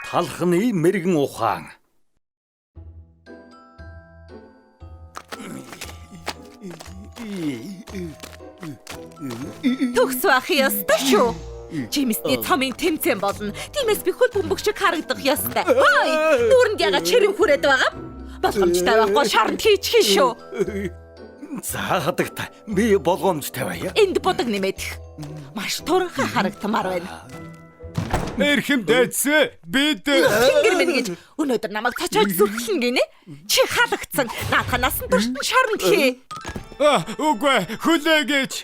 Талхны мэргэн ухаан. Төгс байх ёстой шүү. Жимсний цомын тэмцээн болно. Тиймээс би хөл бөмбөг шиг харагдах ёстой. Хой, дүүрэнд яга чирэм хүрээд байгаа юм? Болгоомжтой байхгүй шоронд хийчих шүү. За хадагта би болгоомжтой байя. Энд будаг нэмээд. Маш туранхай харагдмаар байна. Эрхэм дайдсээ бид Тэнгэр минь гэж өнөөдөр намайг цочоож зүрхлэн гинэ. Чи халагдсан. Наадха насан туршид нь шоронд хий. Үгүй хүлээгээч.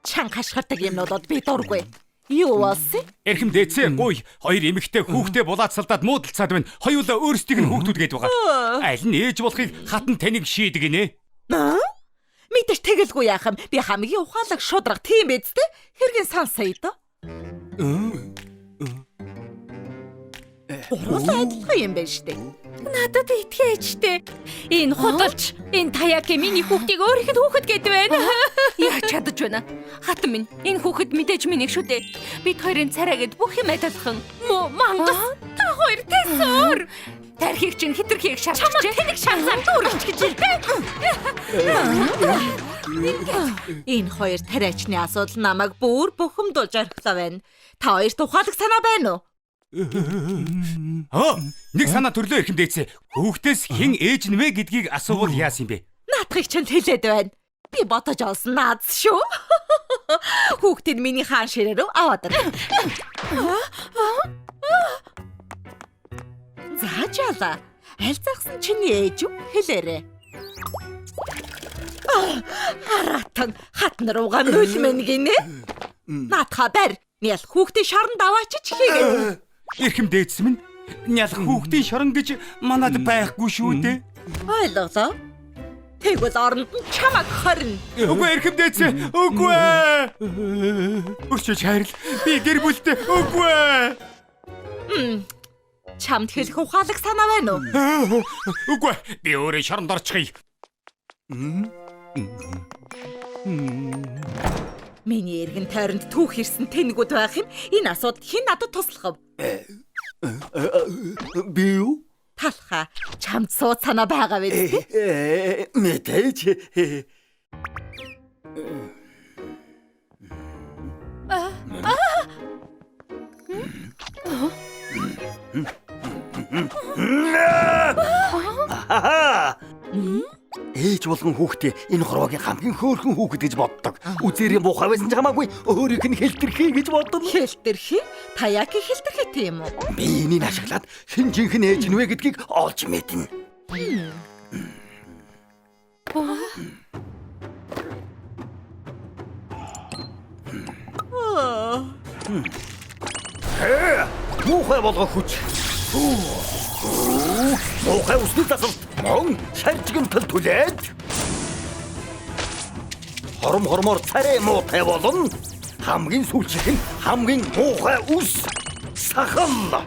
Чанга хашгирдаг юмнуудад би дургүй. Юу болсон? Эрхэм дээдсээ гуй хоёр эмэгтэй хүүхдээ булаацалдаад муудалцаад байна. Хоёулаа өөрсдийг нь хүүхдүүд гээд байгаа. Аль нь ээж болохыг хатан таныг шийдэг гинэ. Мэдээж тэгэлгүй яах юм. Би хамгийн ухаалаг шудраг тийм биз дээ. Хэргийн сонсоё доо. Гурлаа адилхан юм байна штэ. Надад итгээж штэ. Энэ худалч, энэ Таяки миний хүүхдийг өөрийнх нь хүүхэд гээд байна. Яаж чадаж байна? Хатан минь, энэ хүүхэд мэдээж миний шүү дээ. Бид хоёрын царай гэд бүх юм адилхан. Муу мангас. Та хоёр тэсүр. Тархийг чинь хитрхийг шарчжээ. Чамайг тэнэг шарсаар дүүрч гэж хэлдэг. Энэ хоёр тариачны асуудал намайг бүр бухимдуулж орхилоо байна. Та хоёрт ухаалаг санаа байна уу? Аа, нэг санаа төрлөө эрхэм дээдсээ. Хүүхдээс хэн ээж нь вэ гэдгийг асуувал яасан юм бэ? Наадхыг чинь хэлээд байна. Би бодож олсон наац шүү. Хүүхдийг миний хаан ширээ рүү аваад ир. За жала. Аль загсан чиний ээж үү? Хэлээрэй. Харатан хатан руугаа нүлмэн гинэ. Наадха барь. Нял хүүхдийн шоронд аваачиж хийгээд. Эрхэм дээдс минь нялх хүүхдийн шорон гэж манад байхгүй шүү дээ. Ойлголоо. Тэгвэл оронд нь чамайг хорно. Үгүй эрхэм дээдсээ үгүй. Өрчөж хайрл би гэр бүлтэй үгүй. Чамд хэлэх ухаалаг санаа байна уу? Үгүй би өөрөө шоронд орчихъя. Миний эргэн тойронд түүх ирсэн тэнгүүд байх юм. Энэ асуудалд хэн надад туслах вэ? Би юу? Талхаа чамд сууд санаа байгаа биз дээ? Мэдээж. Ээж болгон хүүхдээ энэ хорвоогийн хамгийн хөөрхөн хүүхэд гэж боддог. Үзээрийн муухай байсан ч хамаагүй өөрийг нь хэлтэрхий гэж бодно. Хэлтэрхий? Таяки хэлтэрхий тийм үү? Би энийг ашиглаад хэн жинхэнэ ээж нь вэ гэдгийг олж мэднэ. Муухай болгох хүч. Муухай усны засалт мөн шаржигэн тал түлээд хором хормоор царай муутай болно. Хамгийн сүүлчийнх нь хамгийн муухай ус сахал.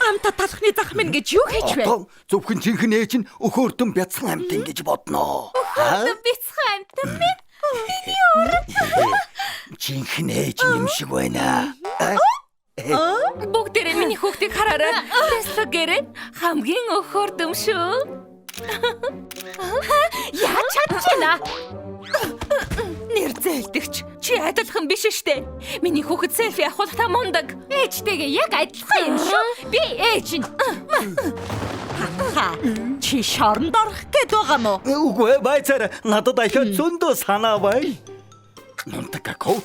Амта талхны зах минь гэж юу хийж вэ? Одоо зөвхөн жинхэнэ ээж нь өхөөрдөн бяцхан амьтан гэж бодноо. Бяцхан амьтан минь. Миний өрөө. Жинхэнэ ээж юм шиг байна. Бүгдээрээ миний хүүхдийг хараарай. Тэслэг гэрээ хамгийн өхөрдөм шүү. Яаж чадчихна? Нэр зээлдэгч. Чи адилхан биш штэ. Миний хүүхэд селфи авахлаа мундаг. Ээжтэйгээ яг адилхан юм шүү. Би ээж нь. Ха. Чи шоронд орох гээд байгаа мó? Үгүй байцаар надад ахиад зөндөө санаа бай. Нунтакако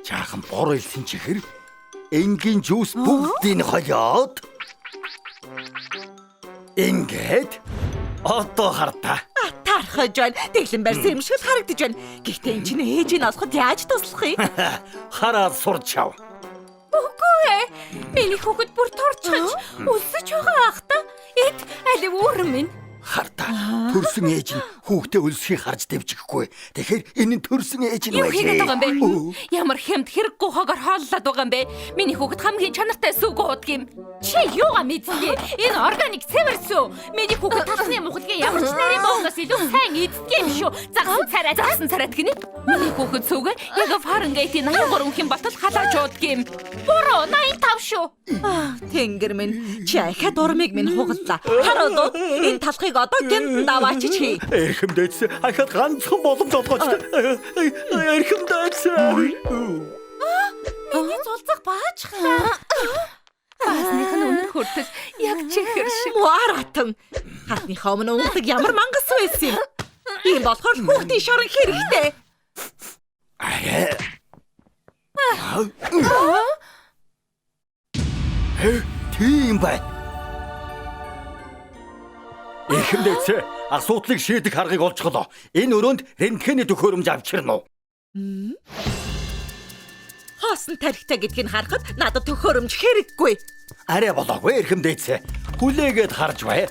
жаахан бор илсэн чихэр энгийн жуус бүгдийг холиод ингээд одоо хартаа. Тархаж байна. Тэглэн барьсан юм шиг л харагдаж байна. Гэхдээ эн чинь ээжийг олоход яаж туслах юм? Хараад сурч ав. Үгүй ээ. Миний хүүхэд бүр торчхож өсөж байгаа ах та. Эд алив өөрөн минь. Хартаа төрсөн ээж нь Хүүхдээ өлсөхийг харж дэвжихгүй. Тэгэхээр энэ нь төрсөн ээж нь Юу хийгээд байжээ. байгаа юм бэ? Ямар хямд хэрэггүй хогоор хооллоод байгаа юм бэ? Миний хүүхэд хамгийн чанартай сүг уудаг юм. Чи юугаа мэддэг? Энэ органик цэвэр сүү. Миний хүүхэд талхны мухлагийн ямар ч нарийн боолноос илүү сайн иддэг юм шүү. Загсан царай, Загсан царайт гинэ. Миний хүүхэд сүгэ яг Фаренгейтийн 83 өнхийн болтол халааж уудаг юм. Буруу 85 шүү. Тэнгэр минь чи ахиад урмыг минь хугаллаа. Харуулууд энэ талхыг одоо гэмтэн даваачиж хий. Эрхэм дээдс ахиад ганцхан боломж олгооч. Эрхэм дээдс. Миний зулцах баачхлаа. Баасных нь үнэр хүртэл яг чихэр шиг. Муаратан. Хатныхаа өмнө унгадаг ямар мангас байсан юм. Ийм болохоор хүүхдийн шорон хэрэгтэй. Арай. Тийм бай. Эрхэм дээдс асуудлыг шийдэх аргыг олцголоо. Энэ өрөөнд рентгений төхөөрөмж авчирна уу? Хоосон тарихтай гэдгийг харахад надад төхөөрөмж хэрэггүй. Арай болоогүй эрхэм дээдс. Хүлээгээд харж бай.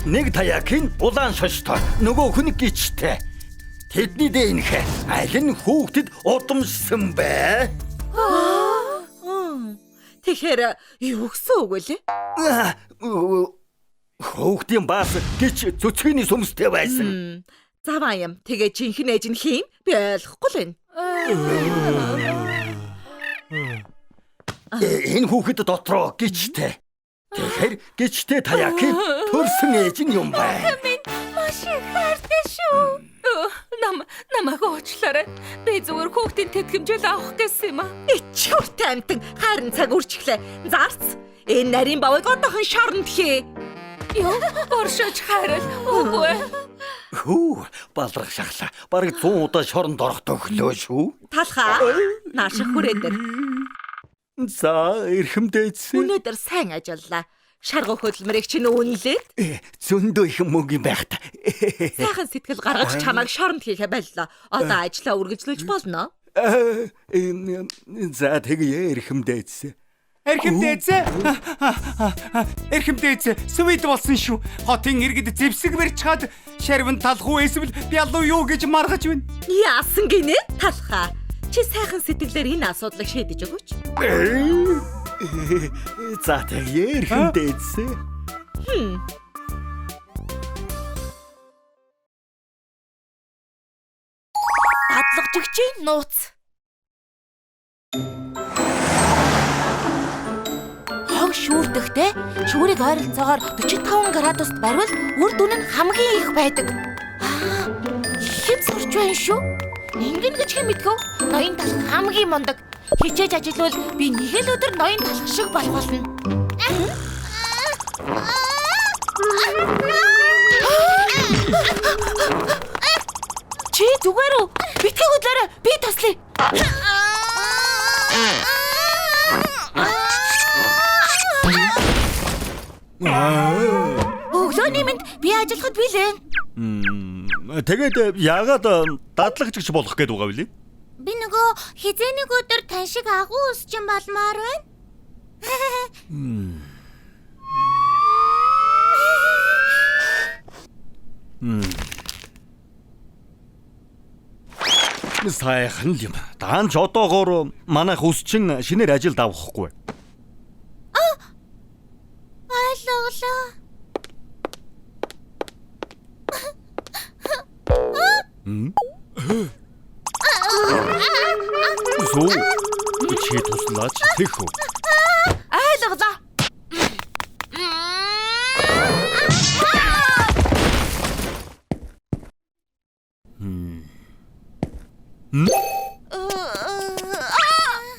Нэг таякийн улаан шоштой, нөгөөх нь гिचтэй. Тэдний ДНХ аль нь хүүхдэд удамшсан бэ? Тэгэхээр юу гэсэн үг вэ? Хүүхдийн баас гिच цөцгөний сүмстэй байсан. Заваа юм. Тэгээ жинхэнэ ээж нь хийм? Би ойлгохгүй л байна. Энэ хүүхэд дотроо гिचтэй. Тэгэхээр гिचтэй таякийн төрсөн ээж нь юм байна. Минь маш их хайртай шүү. Намайг уучлаарай. Би зүгээр хүүхдийн тэтгэмжэл авах гэсэн юм аа. Ичхүртэй амтан харин цаг үрчглээ. Зарц. Энэ нарийн бавыг одоохон шоронд хий. Юу? Оршиж хайрал. Үгүй. Хүү, балрах шахлаа. Бараг 100 удаа шоронд орох төхлөө шүү. Талхаа. Нааших хүрээдэр. За, эрхэм дээдс. Өнөөдөр сайн ажиллаа. Шаргуу хөдөлмөрийг чинь үнэлээд Зөндөө их мөнгө юм байх та. сайхан сэтгэл гаргаж чамайг шоронд хийхэ боллоо. Одоо ажлаа үргэлжлүүлж болно. За, тэгье эрхэм дээдс. Эрхэм дээдс. Эрхэм дээдс свит болсон шүү. Хотын иргэд зэвсэг барьж чад шарван талах уу эсвэл бялуу юу гэж маргаж байна. Яасан гинэ? Талхаа. Чи сайхан сэтгэлээр энэ асуудлыг шийдэж өгөөч. За, тэгье эрхэм дээдс. Дадлагжигчийн нууц. Хог шүүрдэхдээ шүүрийг ойролцоогоор 45 градуст бариул үр дүн нь хамгийн их байдаг. Аа, хэм сурч байна шүү. Ингэнэ гэж хэн мэдгэв? Ноён талх хамгийн мундаг. Хичээж ажиллавал би нэг л өдөр ноён талх шиг болох болно. Чи зүгээр үү? Битгий хөдлөөрэй. Би туслая. Өглөөний мэнд би ажиллахад билээ. Тэгээд яагаад дадлагжигч болох гээд байгаа вэ? Би нөгөө хизээ нэг өдөр тань шиг агуу өсчин болмоор байна. Сайхан л юм. Даанч одоогоор манайх өсчин шинээр ажилд авахгүй. Ойлголоо. Сүү. Чи туслаач тех үү? Ойлголоо.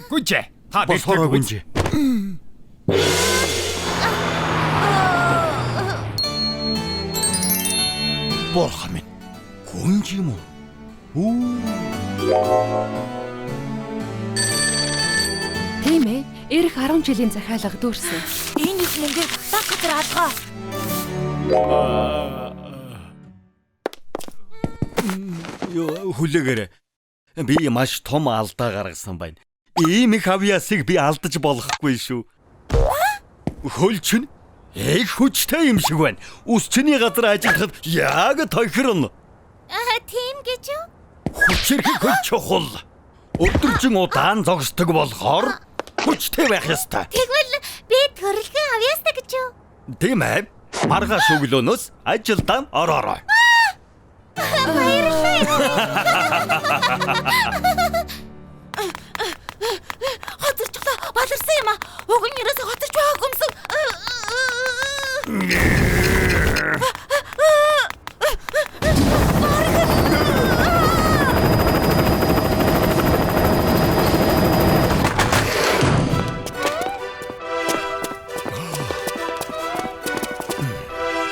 Гүнжээ. Та Босороо гүнжээ. Бурхан минь. Гүнж юм уу? Тийм ээ. Ирэх 10 жилийн захиалга дүүрсэн. Энэ их мөнгийг баг газар алгаа. Йоо, хүлээгээрэй. Би маш том алдаа гаргасан байна. Ийм их авьяасыг би алдаж болохгүй шүү. Хөл чинь их хүчтэй юм шиг байна. Үсчний газар ажиллахад яг тохирно. Аа, тийм гэж үү? Хүчирхэг хөл чухал. Өдөржин удаан зогсдог болохоор хүчтэй байх ёстой. Тэгвэл би төрөлхөн авъя ёстой гэж үү? Тийм ээ. Маргааш өглөөнөөс ажилдаа ороорой. Баярлалаа. Хоцорчлоо. Баларсан юм аа. Уг нь ерөөсөө хоцорч байгаагүй юмсан.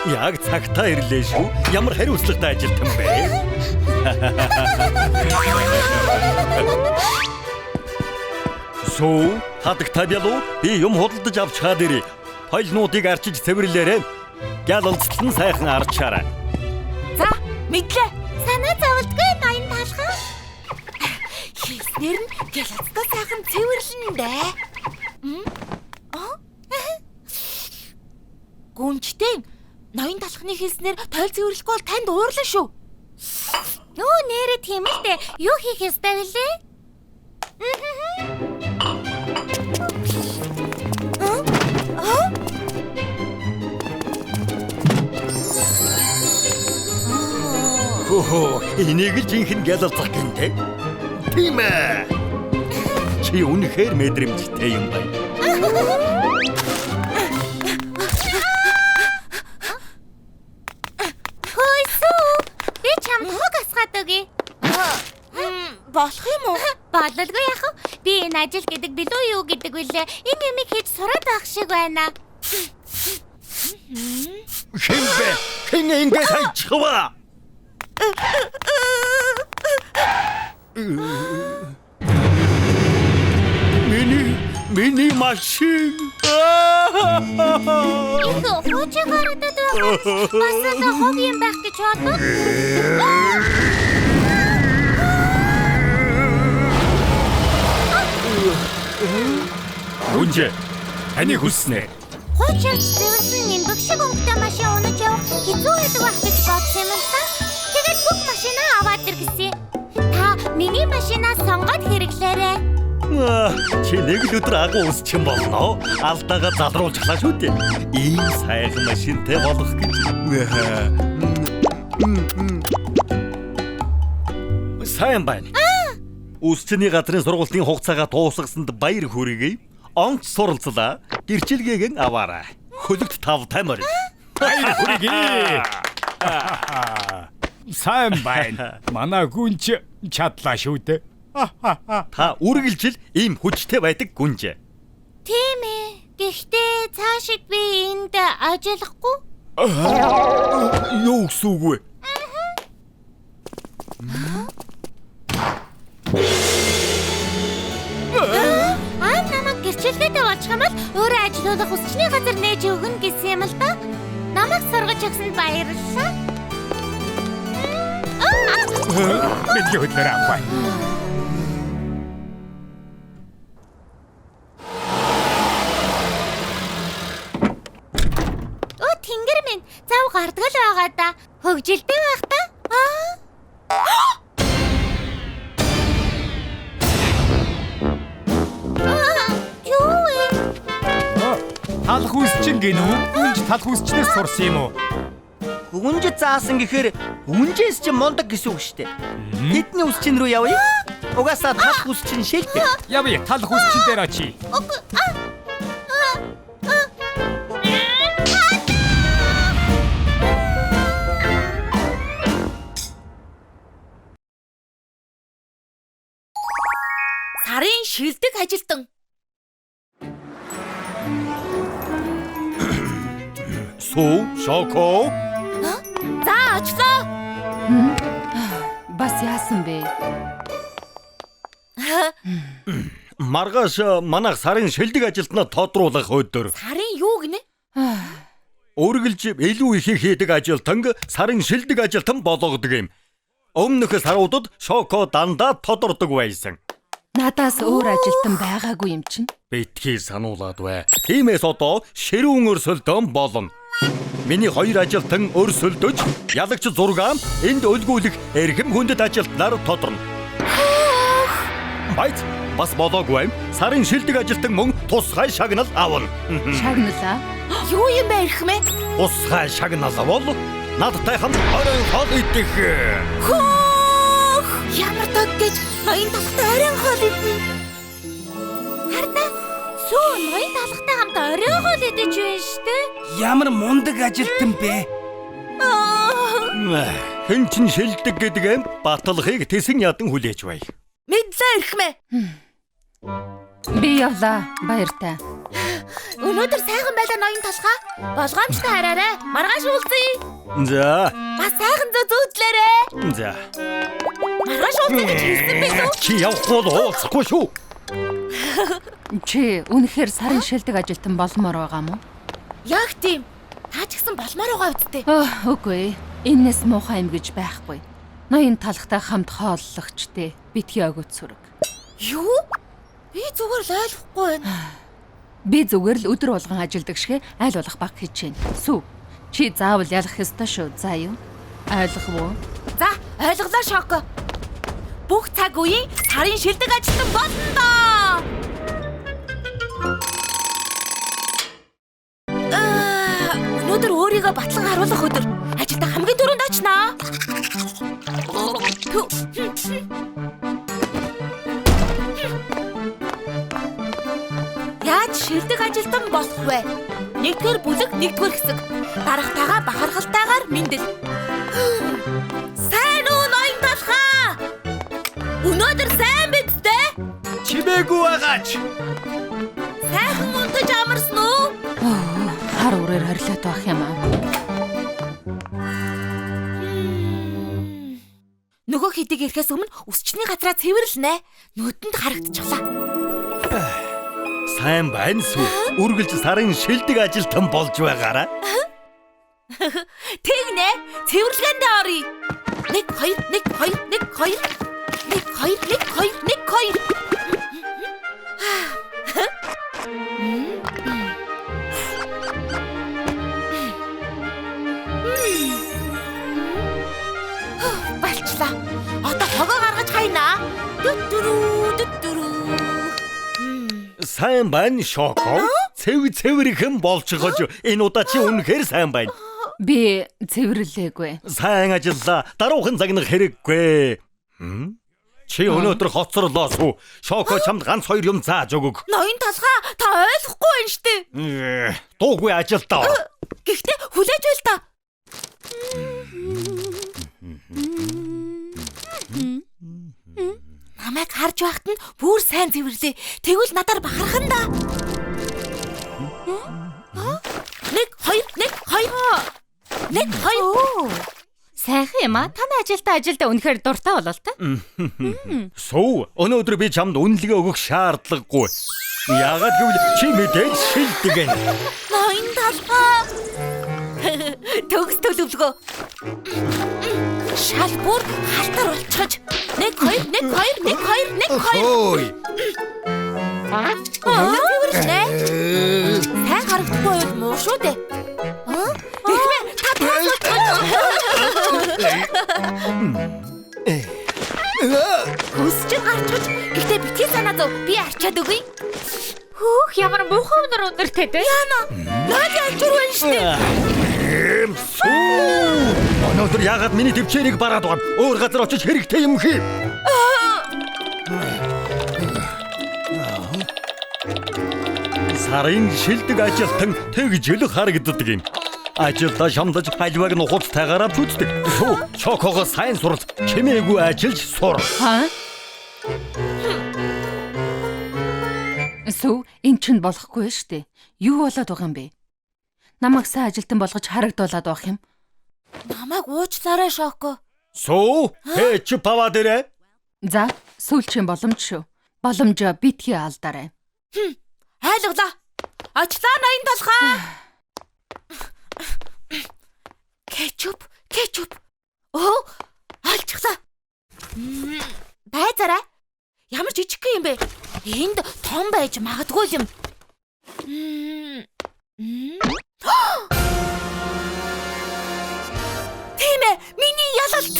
Яг цагтаа ирлээ шүү. Ямар хариуцлагатай ажилтан бэ? Сүү, хадагтай бялуу би юм худалдаж авч хаад ирье. Хоёлнуудыг арчиж цэвэрлээрэй. Гялалцал нь сайхан арчаарай. За, мэдлээ. Санаа зовлтгүй ноён талхан. Хийснээр нь гялалцтай сайхан цэвэрлэн дээ. Гүнжтэй ноён талхны хэлснээр тойл цэвэрлэхгүй бол танд уурлаа шүү. Нөө нэрэ тийм л дээ. Юу хийх ёстой вүлээ? Хөө, энийг л жинхэнэ гялалзах гэнтэй. Тийм ээ. Чи үнэхээр мэдрэмжтэй юм байна. Хөөсөө. Би чамд хуг асгаад өгье. Болох юм уу? Бололгүй яах вэ? Би энэ ажил гэдэг билүү юу гэдэг вүлээ. Энэ юмыг хийж сураад байх шиг байна. Хэн бэ? Хэн ингэж хайчихва? Миний машин. Их хуучин гарагдаад байгаа. Бас л хог юм байх гэж бодлоо. Гүнжээ. Таны хүснэ. Хуучирч цэвэрсэн нимбэг шиг өнгөтэй машин унаж явах хэцүү байдаг байх гэж бодсон юм л та. Тэгээд бүх машинаа аваад ир гэсэн. Та миний машинаа сонгоод хэрэглээрэй. Чи нэг л өдөр агуу үсчин болно. Алдаагаа залруулчихлаа шүү дээ. Ийм сайхан машинтай болох гэж. Сайн байна. Үсчний газрын сургуулийн хугацаагаа дуусгасанд баяр хүргэе. Онц суралцлаа. Гэрчилгээг нь аваарай. Хөлөгт тавтай морил. Баяр хүргэе. Сайн байна. Манай гүнж чадлаа шүү дээ. Та үргэлжил ийм хүчтэй байдаг гүнж. Тийм ээ. Гэхдээ цаашид би энд ажиллахгүй. Юу гэсэн үг вэ? Аа, намайг гэрчилгээтэй болчих юм бол өөрөө ажилуулах үсчний газар нээж өгнө гэсэн юм л да. Намайг сургаж өгсөнд баярлалаа. Бидний хөдлөөр авах. Оо, тэнгэр минь зав гардаг л байгаа да. Хөгжилтэй байх та. Аа. Юу вэ? Талх үсчин гинүү? Гүнж талх үсчнээс сурсан юм уу? Гүнж заасан гэхээр үнжээс чи мундаг гэсэн үг шүү дээ. Тэдний үсчин рүү явъя. Угаасаа талх үсчин шилдэг. Явъя, талх үсчин дээр очие. Үгүй. Сарын шилдэг ажилтан. Сүү, Шоко. За, очлоо. Бас яасан бэ? Маргааш манайх сарын шилдэг ажилтнаа тодруулах өдөр. Сарын юу гинэ? Үргэлж илүү их хийдэг ажилтан сарын шилдэг ажилтан болгодог юм. Өмнөх саруудад Шоко дандаа тодордог байсан. Надаас өөр ажилтан байгаагүй юм чинь. Битгий сануулад бай. Тиймээс одоо ширүүн өрсөлдөөн болно. Миний хоёр ажилтан өрсөлдөж, ялагч 6 энд өлгүүлэх эрхэм хүндэт ажилтнаар тодорно. Байц, бас болоогүй. Сарын шилдэг ажилтан мөн тусгай шагнал авна. Шагналаа? Юу юм бэ эрхмээ? Тусгай шагнал бол надтай хамт оройн хоол идэх. Хөөх! Ямар дог гэж ноён талхтай оройн хоол идэнэ. Хардаа сүү ноён талхтай хамт оройн хоол идэж байна штэ. Ямар мундаг ажилтан бэ? Хэн чинь шилдэг гэдэг баталхыг тэсэн ядан хүлээж бай. Мэдлээ эрхмээ. Би явлаа. Баяртай. Өнөөдөр сайхан байлаа ноён талхаа. Болгоомжтой хараарай. Маргааш уулзъя. За. Бас сайхан зөө зүүдлээрэй. За. Маргааш уулзъя гэж хэлсэн байх уу? Чи явахгүй бол уулзахгүй шүү. Чи үнэхээр сарын шилдэг ажилтан болмоор байгаа мó? Яг тийм. Та ч гэсэн болмоор байгаа үсттэй. Үгүй. Эннээс муухай юм гэж байхгүй. Ноён талхтай хамт хооллогчтэй битгий огт сүрэг. Юу? Би зүгээр л ойлгохгүй байна. Би зүгээр л өдөр болгон ажилдаг шигэ айл болох баг хичээнэ. Сүү. Чи заавал ялах ёстой шүү. За юу? Ойлгов уу? За, ойлголоо Шоко. Бүх цаг үеийн сарын шилдэг ажилтан болно доо. Өнөөдөр өөрийгөө батлан харуулах өдөр. Ажилдаа хамгийн түрүүнд очноо. Яаж шилдэг ажилтан болох вэ? Нэгдүгээр бүлэг, нэгдүгээр хэсэг. Дарахтайгаа бахархалтайгаар мэндэл. Сайн уу ноён талхаа? Өнөөдөр сайн биз дээ? Чимээгүй байгаач. Сайхан унтаж амарсан уу? Хар үрээр хорилоод байх юм аа. Нөгөө хэдийг ирэхээс өмнө өсчний газраа цэвэрлэнэ. Нүдэнд харагдчихлаа. Сайн байна сүү. Үргэлж сарын шилдэг ажилтан болж байгаарай. Тэгнэ. Цэвэрлэгээндээ оръё. 1 2 1 2 1 2 1 2 1 2 1 2. Болчлаа. Одоо хогоо гаргаж хайнаа. Дүтүрүү дүтүрүү. Сайн байна Шоко. Цэв цэвэрхэн болчихож энэ удаа чи үнэхээр сайн байна. Би цэвэрлээгүй. Сайн ажиллаа. Даруухан загнах хэрэггүй. Чи өнөөдөр хоцорлоо сүү. Шоко чамд ганц хоёр юм зааж өгөг. Ноён талхаа та ойлгохгүй байна штэ. Дуугүй ажилдаа. Гэхдээ хүлээж байл та. Намайг харж байхад нь бүр сайн цэвэрлээ. Тэгвэл надаар бахархан да. 1 2 1 2 1 2. Сайхан юм аа. Танай ажилдаа үнэхээр дуртай болол та. Сүү, өнөөдөр би чамд үнэлгээ өгөх шаардлагагүй. Яагаад гэвэл чи мэдээж шилдэг гэнэ. Ноён талхаа. Төгс төлөвлөгөө. Шал бүр халтар болчихож. 1 2 1 2 1 2 1 2. Хөөй. Цэвэрлэнэ. Сайн харагдахгүй байвал муу шүү дээ. Эхмээ та таасуулчих. Өсч гарчиж. Гэхдээ битгий санаа зов. Би арчаад өгье. Хөөх ямар муухай өнөр өнөртэй дээ. Яна. Наад алчур байна шүү дээ. Сүү. Өнөөдөр яагаад миний төвчээрийг бараад байгаа юм? Өөр газар очиж хэрэгтэй юм хий. Сарын шилдэг ажилтан тэгж л харагддаг юм. Ажилдаа шамдаж аливааг нухацтайгаараа зүтдэг. Сүү, Шокогоо сайн сурал, чимээгүй ажиллаж сур. Ха? Сүү, эн чинь болохгүй шүү дээ. Юу болоод байгаа юм бэ? Намайг сайн ажилтан болгож харагдуулаад байх юм. Намайг уучлаарай Шоко. Сүү, хээ чи пава дээрээ. За, сүүлчийн боломж шүү. Боломжоо битгий алдаарай. Ойлголоо. Очлоо ноён талхаа. Кетчуп, кетчуп. Оо, олчихлоо. Байцаарай. Ямар жижигхэн юм бэ? Энд Том байж магадгүй юм. Тийм ээ, миний ялалт.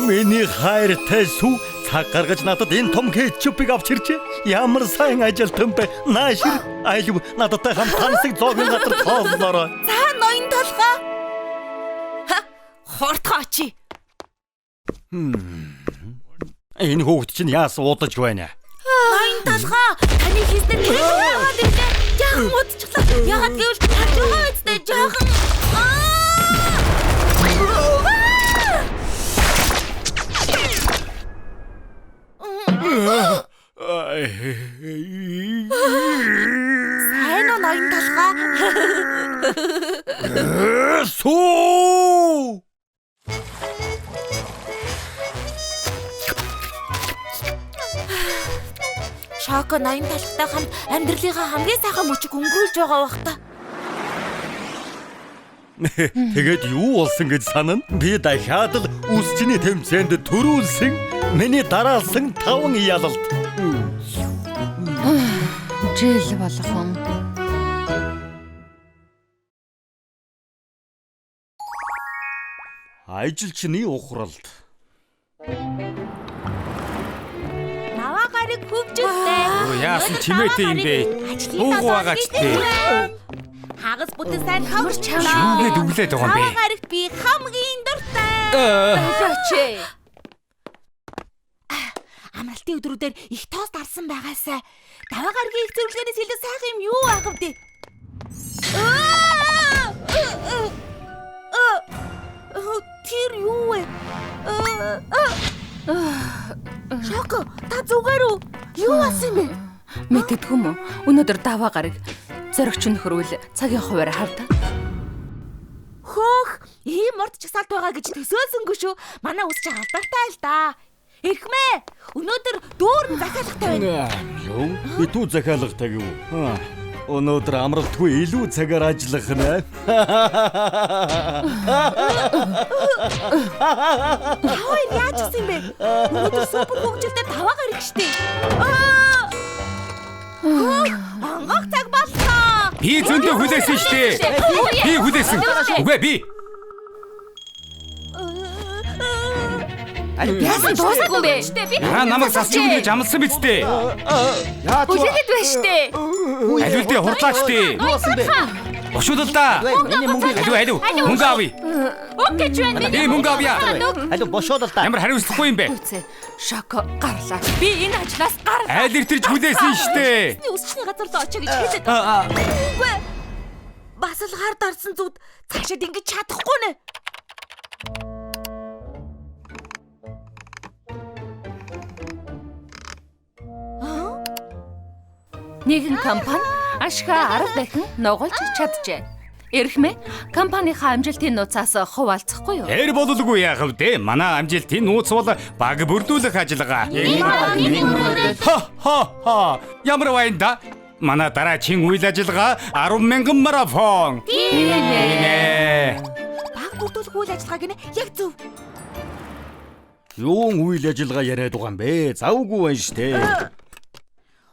Миний хайртай Сүү цаг гаргаж надад энэ том кетчупыг авч иржээ. Ямар сайн ажилтан бэ? Наашир айлв нададтай хамт тансаг зоогийн газар тооллороо. За ноён толгой. Ха, хурдхан очие. Энэ хүүхэд чинь яасан удаж байна? Ноён толгой, таны хийснээр кетчуп яваад ирлээ. Жаахан удчихлаа. Яагаад гэвэл харж байгаа үстэй жаахан. Сайн уу ноён толгой? Сүү! Шоко ноён толгойтой хамт амьдралынхаа хамгийн сайхан мөчийг өнгөрүүлж байгаа бах та. Тэгээд юу болсон гэж санана? Би дахиад л үсчний тэмцээнд төрүүлсэн миний дараалсан 5 ялалт. Жил болгон. Ажилчны ухралт. Наваа гараг хөвжөлтэй. Өө яасан чимээтэй юм бэ? Уугу байгаач тээ. Хагас бүтэн сайн хавар чамаа. Юугээд өглөөд байгаа юм бэ? Наваа гарагт би хамгийн дуртай. Болооч. Амралтын өдрүүдээр их тост арсан байгаасай. Даваа гарагийн их зөвлөгөөнөөс илүү сайхан юм юу байх вэ? Тэр юу вэ? Шоко, та зүгээр үү? Юу болсон юм бэ? Мэддэггүй юм уу? Өнөөдөр даваа гараг зоригч нөхөрвөл цагийн хуваар хавда. Хөөх, ийм урт жагсаалт байгаа гэж төсөөлсөнгүй шүү. Манай үс чи алдартай л да. Эрхмээ, өнөөдөр дүүрэн захиалгатай байна. Юу? Битүү захиалгатай гэв. Өнөөдөр амралтгүй илүү цагаар ажиллах нэ. Таваа яаж гэсэн юм бэ? Өнөөдөр супер хөгжилтэй даваа гараг штэ. Хөөх, онгох цаг боллоо. Би зөндөө хүлээсэн штэ. Би хүлээсэн. Үгүй би. Яасан дуусаагүй юм бэ? Яа намайг засч өгнө гэж амласан биз дээ. Хүлээгээд байна штэ. Алив дээ хурдлаач дээ. Бошуулал да. Миний мөнгөийг Алив алив. Мөнгө авъя. Өг гэж байна. Би мөнгө авъя. Алив бошуулал да. Ямар хариуцлагагүй юм бэ? Үцээ. Шоко гарлаа. Би энэ ажлаас гарлаа. Айл иртэрч хүлээсэн штэ. Үсчний газар руу очие гэж хэлээд. Үгүй. Бас л хар дарсан зүуд цаашид ингэж чадахгүй нэ. Нэгэн компани ашгаа 10 дахин нугалж чаджээ. Эрхмээ компанийнхаа амжилтын нууцаас хуваалцахгүй юу? Тэр бололгүй яах вэ? Манай амжилтын нууц бол баг бүрдүүлэх ажиллагаа. Ха ха ха. Ямар байна да? Манай дараагийн үйл ажиллагаа 10,000 марафон. Тийм ээ. Баг бүрдүүлэх үйл ажиллагаа гинэ яг зөв. Юун үйл ажиллагаа яриад байгаа юм бэ? Завгүй байна штэ.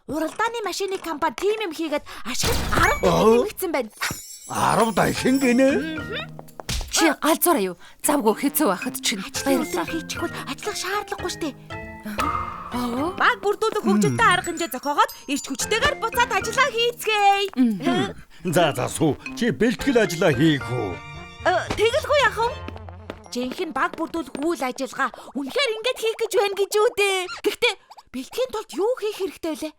Уралдааны машины компани тийм юм хийгээд ашиг 10 дахин нэмэгдсэн байна. 10 дахин гинэ? Чи галзуураа юу? Завгүй хэцүү байхад чинь Баярлалаа. Хийчихвэл ажиллах шаардлагагүй штэ. Баг бүрдүүлэх хөгжилтэй арга хэмжээ зохиогоод ирч хүчтэйгээр буцаад ажиллаа хийцгээе. За за сүү. Чи бэлтгэл ажиллаа хийх үү? Тэгэлгүй яах вэ? Жинхэнэ баг бүрдүүлэх үйл ажиллагаа үнэхээр ингэж хийх гэж байна гэж үү дээ. Гэхдээ бэлтгэхийн тулд юу хийх хэрэгтэй вэ?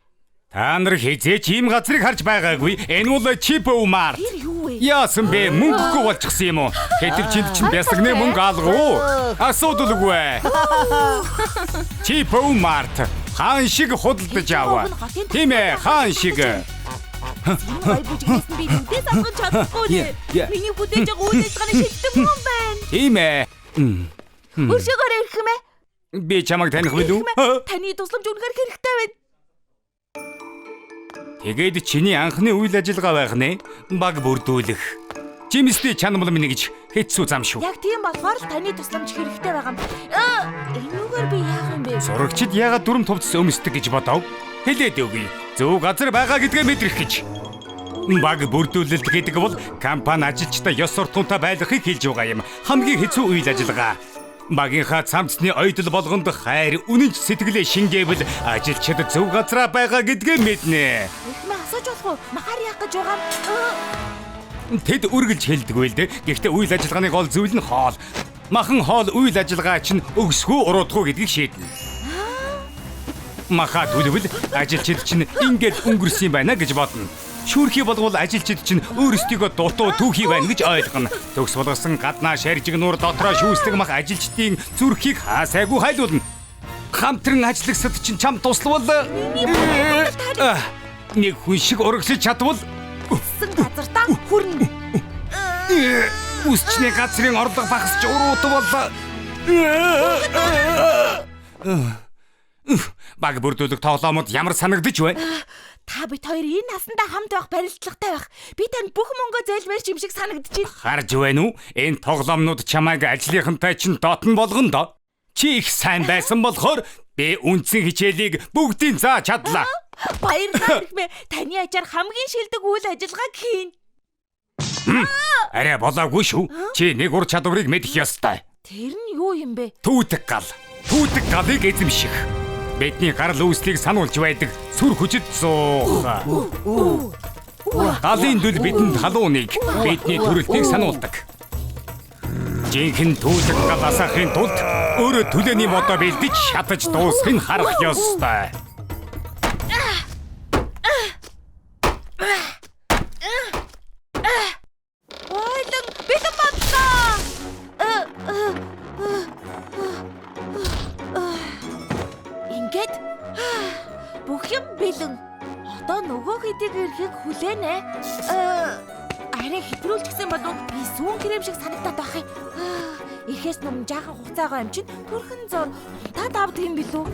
Та нар хэзээ ч ийм газрыг харж байгаагүй. Энэ бол Чипо Март. Тэр юу вэ? Яасан бэ? Мөнгөгүй болчихсон юм уу? Хэдв чинд чинь бясагны мөнгө алгав. Асуудалгүй. Чипо Март хаан шиг худалдаж ав. Тийм ээ, хаан шиг. Гай бүжиглэсэн би нүдээс алгаж чадахгүй нэ. Миний хүлээж байгаа үйл ажиллагааны шилдэг мөн байна. Тийм ээ. Өршөөгөр ирэх юм ээ. Би чамайг таних билүү? Таны тусламж үнэхээр хэрэгтэй байна. Тэгээд чиний анхны үйл ажиллагаа байх нэ. Баг бүрдүүлэх. Жимсний чанмал минь гэж хэцүү зам шүү. Яг тийм болохоор л таны тусламж хэрэгтэй байгаа юм. Энүүгээр би яах юм бэ? Зурагчид яагаад дүрм тувцс өмсдөг гэж бодов? Хэлээд өгье. Зөв газар байгаа гэдгээ мэдрэх гэж. Баг бүрдүүлэлт гэдэг бол компани ажилчдаа ёс суртахуунтай байлгахыг хэлж байгаа юм. Хамгийн хэцүү үйл ажиллагаа. Багийнхаа цамцны ойдол болгонд хайр, үнэнч сэтгэлээ шингээвэл ажилчид зөв газараа байгаа гэдгээ мэднэ. Эрхмээ асууж болох уу? Махаар яах гэж байгаа юм? Тэд үргэлж хэлдэггүй л дээ. Гэхдээ үйл ажиллагааны гол зүйл нь хоол. Махан хоол үйл ажиллагаа чинь өгсгөө уруудахгүй гэдгийг шийднэ. Маха төлөвл ажилчид чинь ингээд өнгөрсөн юм байна гэж бодно. Шүүрхий болвол ажилчид чинь өөрсдийгөө дутуу түүхий байна гэж ойлгоно. Төгс болгосон гаднаа шаржиг нуур дотроо шүүслэг мах ажилчдын зүрхийг хаасайгүй хайлуулна. Хамтран ажиллагсад чинь чам туславал нэг хүн шиг урагшлаж чадвал Үссэн газартаа хүрнэ. Үсчний газрын орлого багасч уруудвал баг бүрдүүлэх тоглоомод ямар санагдаж байна? Та бид хоёр энэ насандаа хамт байх барилдлагатай байх. Би танд бүх мөнгөө зээлмээр юм шиг санагдаж байна. Харж байна уу? Энэ тоглоомнууд чамайг ажлынхантай чинь дотн болгоно доо. Чи их сайн байсан болохоор би үндсэн хичээлийг бүгдийг зааж чадлаа. Баярлалаа Эрхмээ. Таны ачаар хамгийн шилдэг үйл ажиллагааг хийн. Арай болоогүй шүү. Чи нэг ур чадварыг мэдэх ёстой. Тэр нь юу юм бэ? Түүдэг гал. Түүдэг галыг эзэмших. Бидний гарал үүслийг сануулж байдаг сүр хүчит зуух. Галын дүл бидэнд халууныг, бидний төрөлтийг сануулдаг. Жинхэнэ түүдэг гал асаахын тулд өөрөө төлөөний модоо бэлдэж шатаж дуусахыг харах ёстой. Ойлон бэлэн боллоо. Ингээд бүх юм бэлэн. Одоо нөгөө хэдийг ирэхийг хүлээнэ. Арай хэтрүүлчихсэн болов би сүүн крем шиг санагдаад байх юм. Ихэс нүм жаахан хугацаа байгаа юм чинь төрхөн зур унтаад авдаг юм билүү?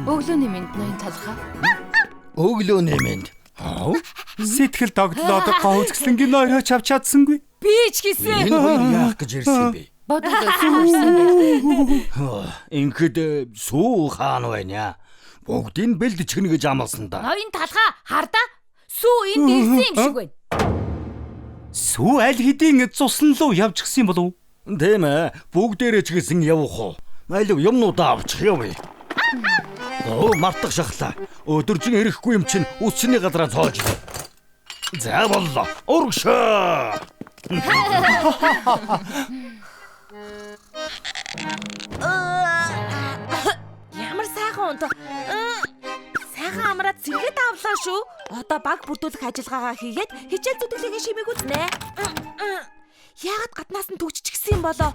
Өглөөний мэнд ноён талхаа. Өглөөний мэнд. Сэтгэл догдлоод гоо үзэсгэлэнгийн нойроо чавч чадсангүй. Би ч гэсэн. Энэ хоёр яах гэж ирсэн юм бэ? Бодвол сүүрсэн байх. Ингээд сүү хаан байна. Бүгдийг бэлдчихнэ гэж амласан да. Ноён талхаа хардаа. Сүү энд ирсэн юм шиг байна. Сүү аль хэдийн цусан руу явчихсан болов уу? Тийм ээ. Бүгдээрээ ч гэсэн явах уу? Алив юмнуудаа авчих явъя. Оо, мартах шахлаа. Өдөржин ирэхгүй юм чинь үсчний газараа цоож. За боллоо. Урагшаа. Ямар сайхан унтах. Сайхан амраад сэргээд авлаа шүү. Одоо баг бүрдүүлэх ажиллагаагаа хийгээд хичээл зүтгэлийн шимийг үзнэ. Яагаад гаднаас нь түгжчихсэн юм болоо?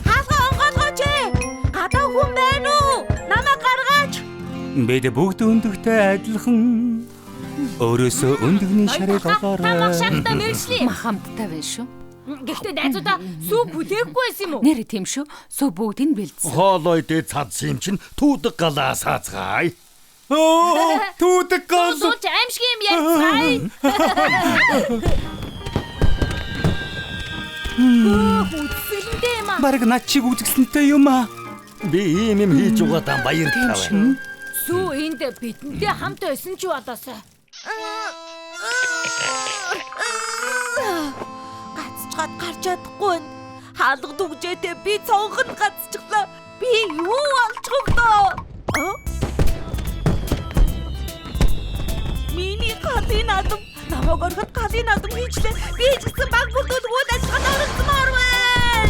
Хаалгаа онгойлгооч ээ. Гадаа хүн байна уу? Намайг гаргаач. Бид бүгд өндөгтэй адилхан. Өөрөөсөө өндөгний шарыг Та мах шахтаа олоорой. мэрэгжлээ. Мах хамттай байна шүү. Гэхдээ найзуудаа сүү хүлээхгүй байсан юм уу? Нэр тийм шүү. Сүү бүгдийг бэлдсэн. Хоолой дээд цадсан юм чинь түүдэг галаа саацгаая. Оо, түүдэг гал. Сууж аимшиг юм ярьцгаая. Үзэсгэлэнтэй юм аа. Бараг над чиг үзэсгэлэнтэй юм аа. Би ийм юм хийж угаадаа баярлалаа байна. Сүү энд бидэнтэй хамт байсан ч болоосой. Гацчгаад гарч чадахгүй байна. Хаалга дүгжээтэй би цонхонд гацчихлаа. Би юу олчих вэ? Миний галын наадам намайг орхид галын наадам хийчлээ. Би ч гэсэн баг бүрдүүлэх үйл ажиллагаанд оролцмоор байна.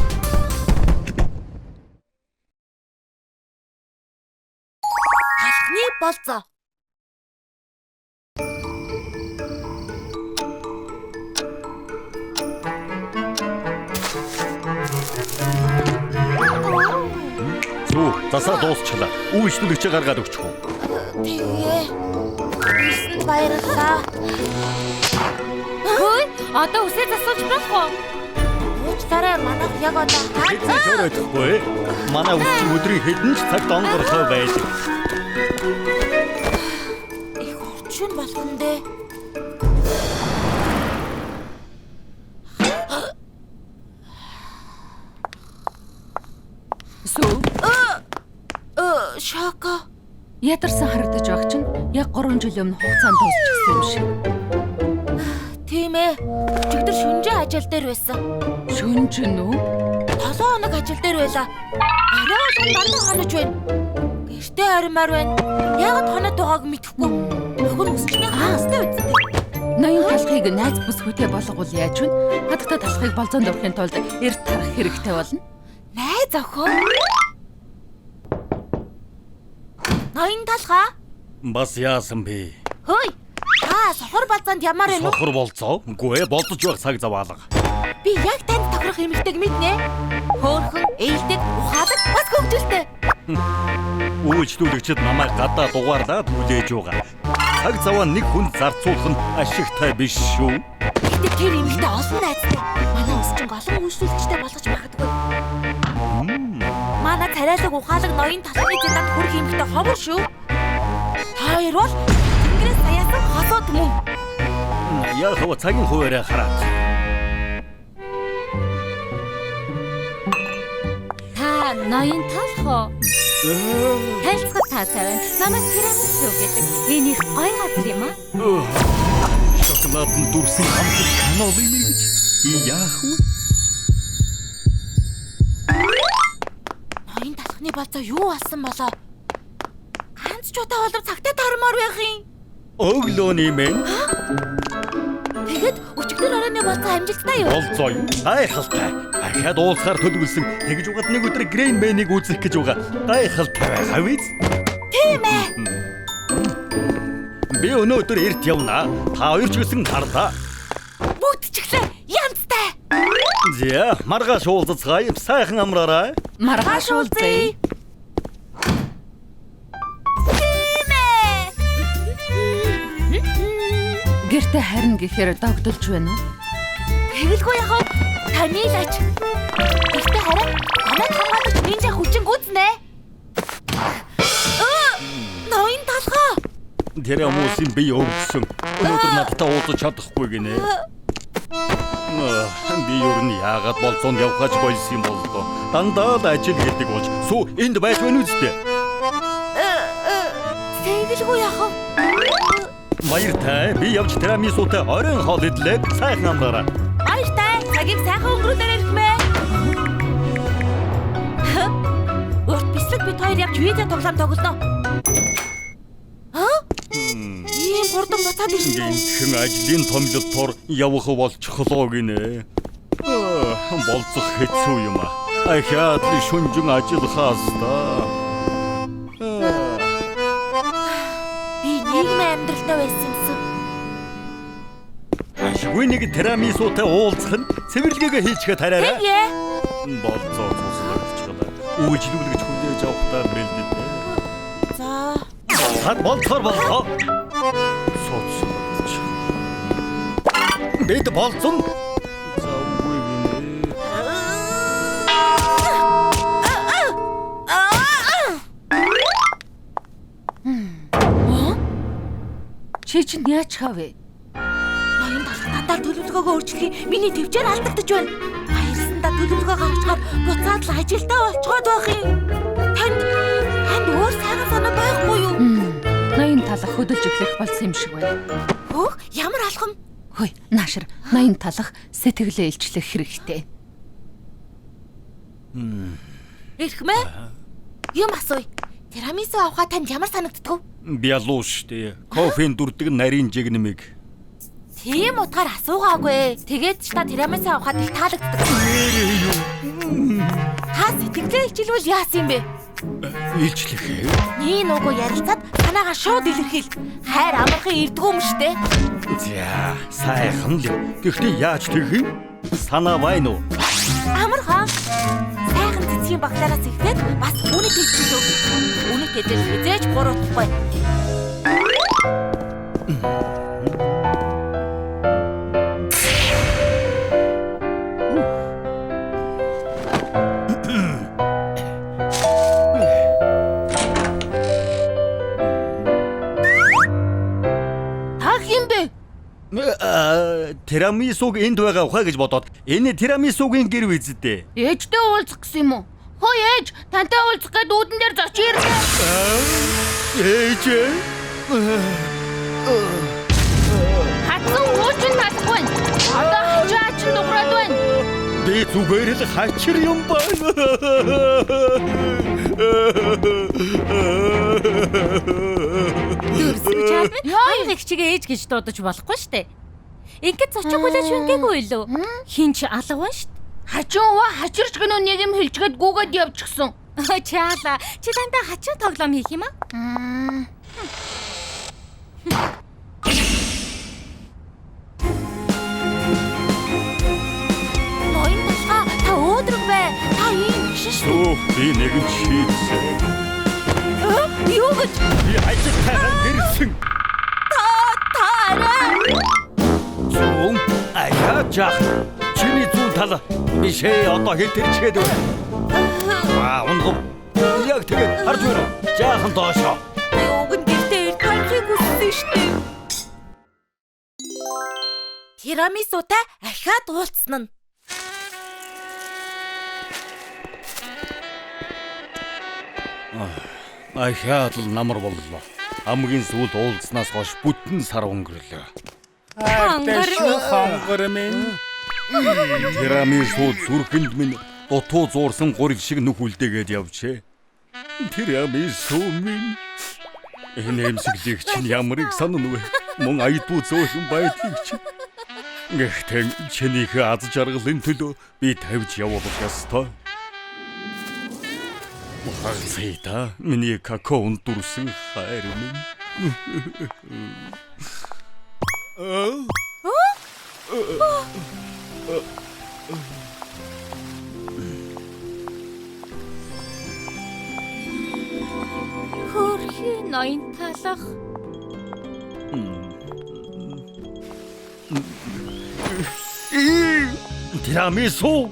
Халахны болцоо. Сүү, засаа дуусчлаа. Үйлчлүүлэгчээ гаргаад өгчих үү? Тэгээ. Ирсэнд баярлалаа. Хөөе, одоо үсээ засуулж болох уу? Уучлаарай, манайх яг одоо Хэзээ ч оройтхгүй. Манай үсчин өдрийн хэдэн ч цагт онгорлоо байдаг. Их орчин болох нь дээ. Сүү. Шоко. Ядарсан харагдаж байх чинь яг 3 жилийн өмнө хугацаанд дуусчихсан юм шиг. Тийм ээ. Өчигдөр шүнжээ ажил дээр байсан. Шүнж нь үү? 7 хоног ажил дээр байлаа. Орой болгон дандаа хонож байна. Гэртээ оримоор байна. Яагаад хоноод байгааг мэдэхгүй. Охин өсчний хаастай үсттэй. Ноён талхыг найз бүс хүтэй болгоул яаж вэ? Хадагта талхыг болзоонд авахын тулд эрт тарах хэрэгтэй болно. Найз охин. Ноён талхаа. Бас яасан бэ? Хөөе. Та сохор болзоонд ямар юм уу? Сохор болзоо? Үгүй болзож байх цаг зав алга. Би яг танд тохирох эмэгтэйг мэднэ. Хөөхөн, ээлдэг, ухаалаг, бас хөгжилтэй. Үйлчлүүлэгчид намайг гадаа дугаарлаад хүлээж байгаа. Цаг заваа нэг хүнд зарцуулах нь ашигтай биш шүү. Гэтэ тэр эмэгтэй олон найзтай. Манай өсчин олон үйлчлүүлэгчтэй болгож магадгүй. Манай царайлаг ухаалаг ноён талхны зэнанд хүрэх эмэгтэй ховор шүү. Та хоёр бол тэнгэрээс саяасан хосууд мөн. Яг хав цагийн хуваараа хараад. Та ноён талх уу? Танилцахад таатай байна. Намайг тирамису гэдэг. Энэ их гоё газар юм аа. Шоколадын дүрсэн хамт каналыг мэрэгч би яах вэ? Ноён талхны болзоо юу болсон болоо? Ганц ч удаа болов цагтаа тармаар байх юм. Өглөөний минь. Тэгэд өчигдөр оройн болзоо амжилттай юу? Болзоо юу? Гайхалтай. Ахиад уулзахаар төлөвлөсөн. Тэгж угаад нэг өдөр Грейн Мэнийг үзэх гэж байгаа. Гайхалтай байгаа биз? Тийм ээ. Би өнөөдөр эрт явна. Та хоёр ч гэсэн харлаа. Бүгдчихлээ. Янзтай. За, маргааш уулзацгаая. Сайхан амраарай. Маргааш уулзъя. Тийм ээ. Гэртээ харина гэхээр догдолж байна уу? Тэгэлгүй яхав. Таны л ач. Гэртээ харин танад хамгаалагч нинжа хүчин гүзнэ. Ноён талхаа. Тэр хүмүүсийн бие өвдсөн. Өнөөдөр надтай уулзах чадахгүй гинэ. Би ер нь яагаад болзоонд явхаж болсон юм боллоо. Дандаа л ажил хийдэг болж сүү энд байж байна үсттэй. Тэгэлгүй яхав. Баяртай. Би явж тирамисутай оройн хоол идлээ. Сайхан амраарай. Баяртай. Цагийг сайхан өнгөрүүлээр ирхмээ. Урт бислэг бид хоёр явж видео тоглоом тоглоно. Ийм хурдан буцаад ирсэн үү? Гинтхэн ажлын томилолтоор явах болчихлоо гинэ. Болзох хэцүү юм аа. Ахиад л шүнжин ажиллахаас та. Би нийгмийн амьдралтай байсан юмсан. Ашгүй нэг тирамисутай уулзах нь цэвэрлэгээгээ хийчихээ тараарай. Тэгье. Болзоо цуслагдчихлаа. Үйлчлүүлэгч хүлээж авахдаа бэлдээ. За. Хад болцоор боллоо. Цуцлагдчих. Бид болцсон. За үгүй гинэ. Чи чинь яаж хав вэ? Ноён талх дандаа төлөвлөгөөгөө өөрчлөхийн миний төвчээр алдагдаж байна. Баярлсандаа төлөвлөгөө гаргачаар буцаад л ажилдаа болцоод байх юм. Танд өөр сайхан санаа байхгүй юу? Ноён талх хөдөлж эхлэх болсон юм шиг байна. Хөөх, ямар алхам? Хөөе, наашир, ноён талх сэтгэлээ илчлэх хэрэгтэй. Эрхмээ. Юм асууя. Тирамису авахаа танд ямар санагддаг вэ? Бялуу штэ. Кофеин дүрдэг нарийн жигнэмэг. Тийм утгаар асуугаагүй. Тэгээд ч та тирамису авахад их таалагддаг. Та сэтгэлээ илчилвэл яасан юм бэ? Илчлэх ээ. Нии нүгөө ярилцаад санаагаа шууд илэрхийл. Хайр амархан ирдгүү юм штэ. За, сайхан л. Гэхдээ яаж тэгэх юм? Санаа байна уу? Амархан. Сайхан цэцгийн баглаараас эхлээд бас үнэт хэлчихлээ. Үнэт хэлэл хизээж буруутахгүй. Та хэн бэ? Тирамисуг энд байгаа ухаа гэж бодоод энэ тирамисугийн гэр үздэй. Ээжтэй уулзах гэсэн юм уу? Хөөе ээж, тантай уулзах гээд үүдэн дээр зочин ирлээ. Ээж. Хатсан уучин талахгүй. Одоо хажуу ачин дуграад байна. Би зүгээр л хачир юм байна. Дүрсгэж чад. Хоёр эгчигээ ээж гэж дуудаж болохгүй штэ. Ингээд зочин хүлээж вингээгүй илүү. Хин ч алга байна штэ. Хажуу ува хачирч гэнэ нэг юм хэлчгээд гүгээд явчихсан. Чаала, чи дандаа хачин тоглоом хийх юм аа? Ноён талхаа та өөдрөг бай. Та ийм гişэн шүү. Өөх би нэгэн шийдсэн. Юу гэж? Би ажилтайгаа гэрсэн. Та арай. Зүүн аяа жах. Чиний зүүн тал биш ээ одоо хэл тэрчгээд байна. Аа унгав. Яг тэгээд харж байна уу? Жаахан доошоо. Би уг нь гэртээ ирд харахыг хүссэн шүү дээ. Тирамисутай ахиад уулзсан нь. Ахиад л намар боллоо. Хамгийн сүүлд уулзснаас хойш бүтэн сар өнгөрлөө. Хайртай шүү хонгор минь. Тирамису зүрхэнд минь дутуу зуурсан гурил шиг нүх үлдээгээд явжээ. Тирамису минь. Энэ эмсэглийг чинь ямар их санана вэ? Мөн аядгүй зөөлхөн байдлыг чинь. Гэхдээ чинийхээ аз жаргалын төлөө би тавьж явуулах ёстой. Хагасаа та миний какаонд дүрсэн хайр минь. Хөрхи ноён талах. Тирамису.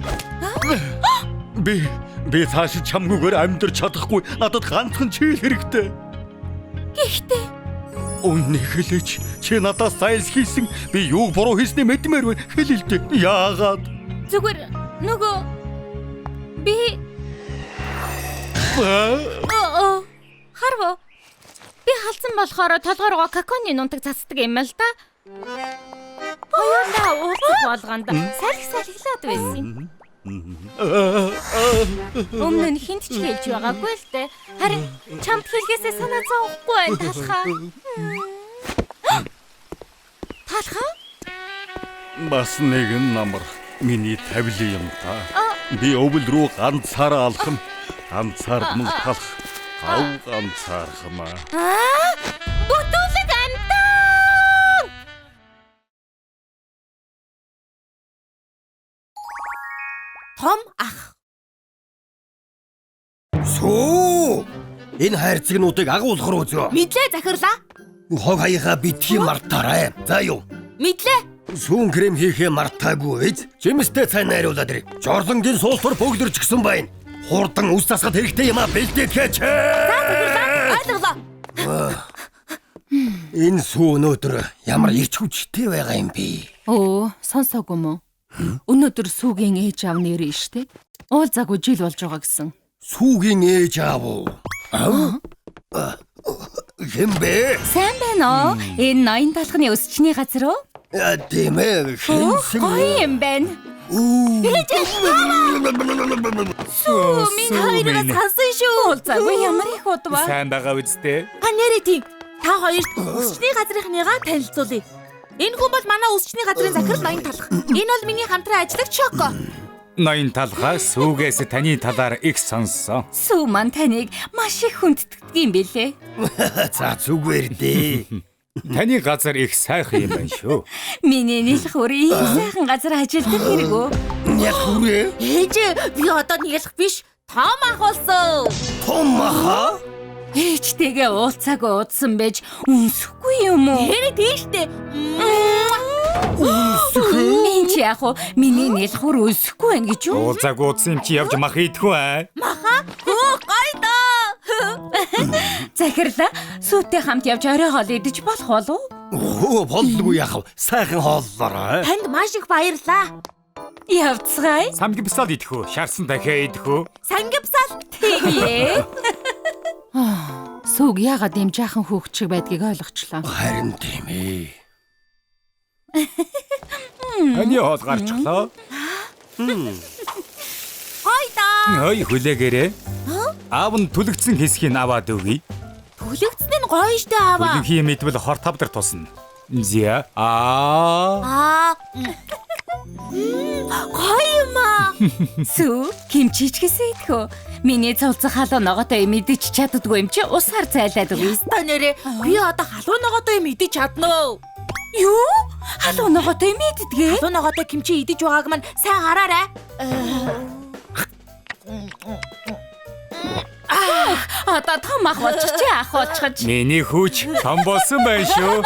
Би цааш чамгүйгээр амьдрч чадахгүй. Надад ганцхан чийл хэрэгтэй. Гэхдээ Үннийг хэлээч. Чи надаас зайлсхийсэн. Би юуг буруу хийснийг мэдмээр байна. Хэл л дээ. Яагаад? зүгээр нөгөө би оо харв. Би халдсан болохоор толгой руугаа каконы нунтаг цацдаг юм л да. Хоёулаа уулзах болгонд салхи салхилаад байсан юм. Өмнө нь хинт ч хэлж байгаагүй л дээ. Харин чамд хэлгээсээ санаа зовхгүй байна талхаа. Талхаа? Бас нэгэн намар миний тавилын юм та. Би өвөл рүү ганцаараа алхам. Ганцаардмал талах. Гав ганцаархмаа. Аа! Бүтүүлэг амтан! Том ах. Сүү! Энэ хайрцагнуудыг агуулах руу зөө. Мэдлээ захирлаа. Хог хаягаа битгий мартаарай. За юу? Мэдлээ. Сүүн крем хийхээ мартаагүй биз? Жимстэй цай найруулад ир. Жорлонгийн суултур бөглөрч гисэн байна. Хурдан үс засахад хэрэгтэй юм а бэлдээхээч. За захирлаа. Ойлголоо. Энэ сүү өнөөдөр ямар ирч хүчтэй байгаа юм бэ? Өө, сонсоогүй мө. Өнөөдөр сүүгийн ээж аав нэрээ штэ. Уулзаагүй жил болж байгаа гэсэн. Сүүгийн ээж аав уу? Аа? Хэн бэ? Сайн байна уу? Энэ ноён талхны өсчний газар уу? Тийм ээ. Хэнсэн. Гоё юм байна. Сүү минь хоёроос хансан шүү. Уулзаагүй ямар их удваа. Сайн байгаа үсттэй. А нэрээ тийм. Та хоёрт өсчний газрынхныгаа танилцуулъя. Энэ хүн бол манай өсчний газрын захирал ноён талх. Энэ бол миний хамтран ажиллагч Шоко. Ноён талхаа сүүгээс таны талаар их сонссон. Сүү маань таныг маш их хүндэтгдэг юм билээ. За зүгээр дээ. Таны газар их сайхан юм байна шүү. Миний нэлэх үр ийм сайхан газар ажилладаг хэрэг үү? Яг хүрээ. Ээж би одоо нэлэх биш. Том ах болсон. Том аха? Ээжтэйгээ уулзаагүй удсан байж үнсэхгүй юм уу? Нэрээ тийм штэ. Энд чи яах вэ? Миний нэлэх үр үнсэхгүй байна гэж юу? Уулзаагүй удсан юм чи явж мах идэхгүй аа. Маха? Хөө гоё доо. Захирлаа сүйтэй хамт явж орой хоол идэж болох болов уу? Хөө боллгүй яах вэ? Сайхан хооллоорой. Танд маш их баярлалаа. Явцгаая. Самгипсал идэх үү? Шарсан дахиа идэх үү? Сангипсал. Тэгье. Сүг яагаад ийм жаахан хүүхд шиг байдгийг ойлгочлоо. Харин тийм ээ. Таны хоол гарчлаа. Гой даа. Ой хүлээгээрэй. Аав нь түлэгдсэн хэсгийг аваад өгье. Түлэгдсэн нь гоё штэ аава. Түлэнхий мэдвэл хор тавдар тусна. Зя аа. Аа. Гоё юм аа. Сүү, кимчи ч гэсэн идэх үү? Миний цулцах халуун ногоотой юм идэж чаддгүй юм чи усаар зайлаад өгье. Та нэрээ би одоо халуун ногоотой юм идэж чадна уу? Юу? Халуун ногоотой юм иддгээ? Халуун ногоотой кимчи идэж байгааг мань сайн хараарай. Одоо том ах болчих чи ах болчих. Миний хүүч том болсон байна шүү.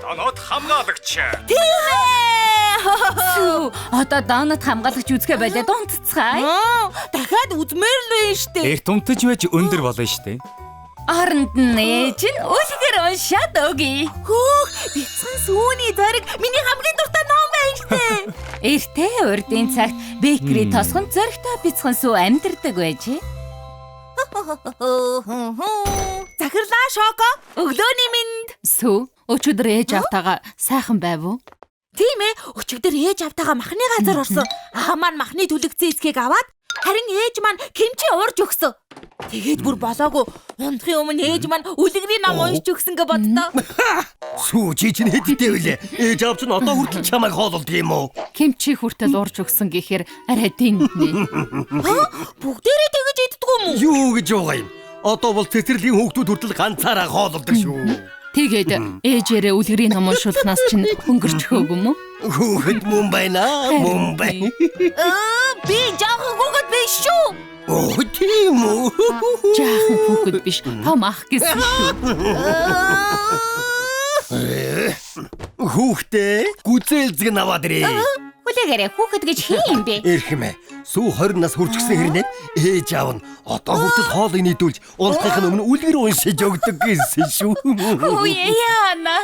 Донод хамгаалагч. Сүү, одоо донод хамгаалагч үзэхэ болоод унтцгаая. Дахиад үзмээр л байна штэ. Эрт унтаж байж өндөр болно штэ. Оронд нь ээж нь үлгэр уншаад өгье. Хөөх, бяцхан сүүний зориг миний хамгийн дуртай ном байна штэ. Эртээ урдын цагт бэкери тосгон зоригтой бяцхан сүү амьдардаг байжээ. Захирлаа Шоко, өглөөний мэнд. Сүү, өчигдөр ээж автагаа сайхан байв уу? Тийм ээ, өчигдөр ээж автагаа махны газар орсон. Аа маань махны түлэгцэн эцгийг аваад харин ээж маань кимчи уурж өгсөн. Тэгээд бүр болоогүй. Унтахын өмнө ээж маань үлгэрийн ном уншиж өгсөн гэж боддоо. Сүү чи чинь хэдтэй вүлээ? Ээж аав чинь одоо хүртэл чамайг хоололдог юм уу? Кимчи хүртэл уурж өгсөн гэхээр арай динтнэ. Бүгдээрээ тэгэж иддэг юм уу? Юу гэж байгаа юм? Одоо бол цэцэрлэгийн хүүхдүүд хүртэл ганцаараа хоололдог шүү. Тэгээд ээжээрээ үлгэрийн ном уншуулснаас чинь хөнгөрч хөөг юм уу? Хүүхэд мөн байна, мөн байна. Би жаахан хүүхэд биш шүү. Оо тийм үү? Жаахан хүүхэд биш, том ах гэсэн шүү. Хүүхдээ гүзээлзэг нь аваад ирээ. Хүлээгээрэй хүүхэд гэж хин юм бэ? Эрхэмээ. Сүү 20 нас хүрчихсэн хэрнээ ээж аав нь одоо хүртэл хоолыг нийдүүлж унтахын өмнө үлгэр уншиж өгдөг гэсэн шүү. Хөөе яана.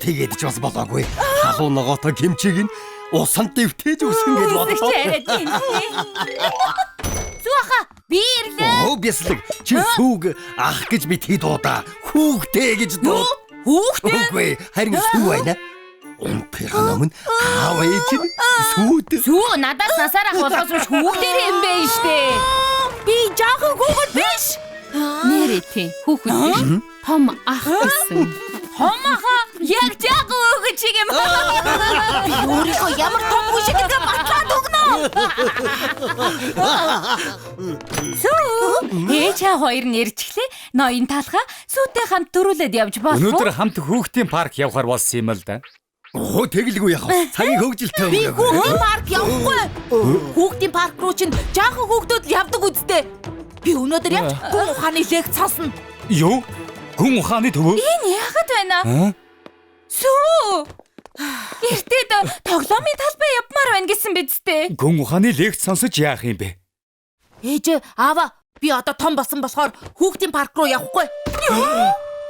Тэгээд ч бас болоогүй. Халуун ногоотой кимчиг нь усанд дэвтээж өгсөн гэж бодлоо. Сүү аха, би ирлээ. Оо бяцлаг. Чи сүүг ах гэж битгий дуудаа. Хүүхдээ гэж дууд. Хүүхдээ? Үгүй, харин сүү байна. Унтахын өмнө аав ээж нь сүүд. Сүү надаас насаар ах болохоос биш хүүхдээр юм бэ штэ. Би жаахан хүүхэд биш. Нэрээ тий, хүүхэд биш. Том ах гэсэн. Том аха яг жаахан хүүхэд шиг юм. Би өөрийгөө ямар том хүн шиг гэдгээ батлаад өгнө. Сүү ээж аа хоёр нэрчглээ. Ноён талхаа сүүтэй хамт төрүүлээд явж болох уу? Өнөөдөр хамт хүүхдийн парк явахар болсон юм л да. Оо тэгэлгүй яах вэ? Цагийн хөгжилтэй Би хүүхдийн парк явахгүй. Хүүхдийн парк руу чинь жаахан хүүхдүүд л явдаг үсттэй. Би өнөөдөр явж гүн ухааны лекц сонсно. Юу? Гүн ухааны төвөө? Энэ яагаад байна? Сүү! Эртэд тоглоомын талбай явмаар байна гэсэн биз дээ. Гүн ухааны лекц сонсож яах юм бэ? Ээж аава, би одоо том болсон болохоор хүүхдийн парк руу явахгүй.